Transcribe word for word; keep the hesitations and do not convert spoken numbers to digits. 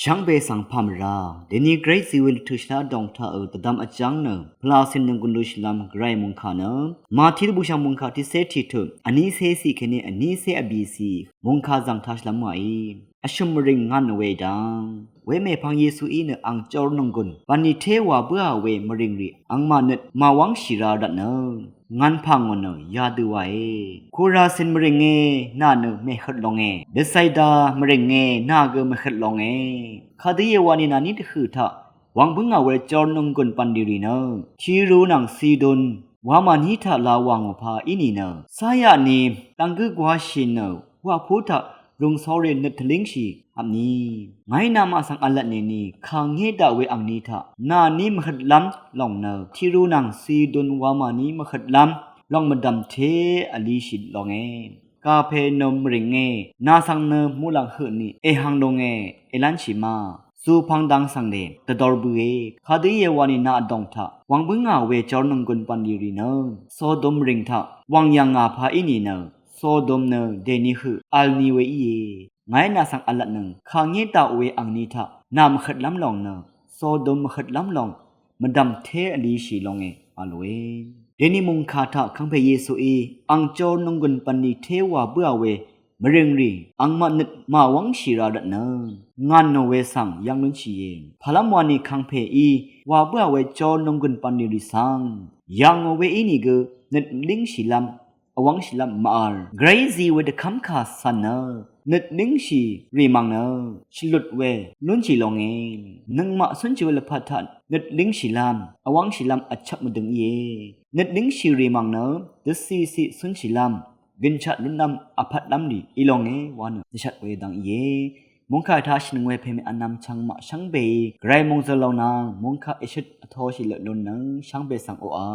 Shvngbe svng pà mvrá dèní gvray zí we lvtø̀ shvlá dòng taq ø dvdvm vjv́ng nø pvlacìn nònggùn lú shvlv́m gvray mòngkà nø Mati dvbùshv̀ng mòngkà tiqcé tiqtø̀ vnícé ciq kèní vnícé vbìcì mòngkà zv̀ng taq shvlv́m wàí vshø̀m mvrìng ngàn we dv́ng we mèpvng Yesuí nø ang jor nònggùn bv̀nlì té wà bǿà we mvrìng rì angmaq nøt màwv́ngshì ra rvtnø ngàn pà ngò nø yadø wàe. Kuracin mvrìnge, nà nø mèhøt longe. Betsaida mvrìnge, nà gø mèhøt longe. Kadø íe wani nàní dvhø̀ taq wvng bǿngà we jor nònggùn bv̀nlì rì nø Tiru nvng Sidon wamàní taq la wà ngò pà í nìnø cáyaq ni dvnggǿ gwáshì nø waqpú taq rùng sórí nøt tvlíngshì vpni. Ngàí namaq svng v̄l lvtnìni kàngé daq we angni taq nàní mvhøtlv́m lòng nø Tiru nvng Sidon wamàní mvhøtlv́m lòng mvdv̀m té vlishì longe. Kapenaum mvrìnge, nà svng nø muqlàng høq ni èhvng lunge, èlv́nshì ma. Zùpvng dang svng dè dvdor bøe. Kadø íe wani nà vdòng taq wvng bǿngà we jor nònggùn bv̀nlì rì nø Sodom mvrìng taq wv̀ng yv̀ngà pà í nìnø Sodom nø dèni høq vl ni we íe. Ngàí nà svng v̄l lvtnøng kàngé daq we angni taq nà mvhøtlv́m lòng nø Sodom mvhøtlv́m lòng mvdv̀m té vlishì longe v̄l lòe. Dèní mòngkà taq kàngpè Yesuí ang jor nònggùn bv̀nlì té wà bǿà we mvrìng rì angmaq nøt màwv́ngshì ra rvtnø ngàn nò we svng yv́ng lúnshìe. Pàlv́m wani kàngpèí wà bǿà we jor nònggùn bv̀nlì rì svng yv̀ng ngò we í nìgø nøt língshìlv́m vwv́ngshìlv́m màvl. Gvray zí we dvkv́mkà cv̀n nø nøt língshì rì mv̀ng nø shvlut we lúnshì longe. Nøngmaq cúnshì we lvpat taq nøt língshìlv́m vwv́ngshìlv́m vchvp mvdøng íe. Nøt língshì rì mv̀ng nø dvcìcì cúnshìlv́m gønshaq lúnlv́m vpatlv́m rì í longe wa nø dvshvt we dvng íe. Mòngkà taq shvnøng we pèmè vnvm chvngmaq shvngbeí gvray mòngzø̀l lòng nvng mòngkà èshøt vtoshì løt lún nøng shvngbe svng oqà